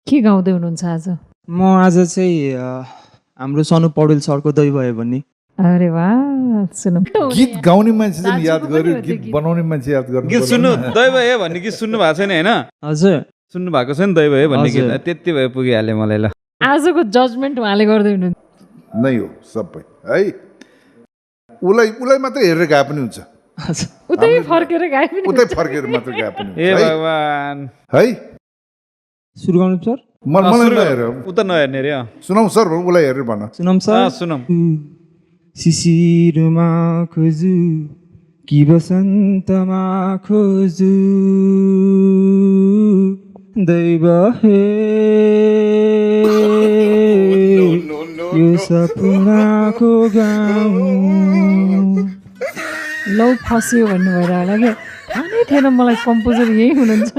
के गाउँदै हुनुहुन्छ आज? म आज चाहिँ हाम्रो सनु पौडेल सरको दै भयो भन्ने। अरे वाह, सुनौँ। गीत गाउने मान्छे चाहिँ याद दाजुको गर्यो, पनि हो त्यो गीत गीत। बनाउने मान्छे याद गर्नु गीत सुन्नु दै भयो भन्ने गीत सुन्नु भएको छैन होइन? हजुर सुन्नु भएको छैन दै भयो भन्ने गीत? हजुर। त्यति भए पुगिहाल्यो मलाई। ल आजको जजमेन्ट उहाँले गर्दै हुनुहुन्छ। नै हो सबै है। उसलाई मात्रै हेरेर गाए पनि हुन्छ, हजुर उतै फर्केर गाए पनि उतै फर्केर मात्र गाए पनि ए हुन्छ भगवान, है। सुरु गर्नु सर? मलाई नहेर, उता नहेर्ने रे। सुनाउ सर, उसलाई हेरेर भन। सुनम सर? सुनौँ। शिशिरमा खोजु कि बसन्तमा खोजु दैव हे यो सपनाको गाउँ। लौ फस्यो भन्नुभएर होला क्या, थाहा नै थिएन मलाई कम्पोजर यही हुनुहुन्छ।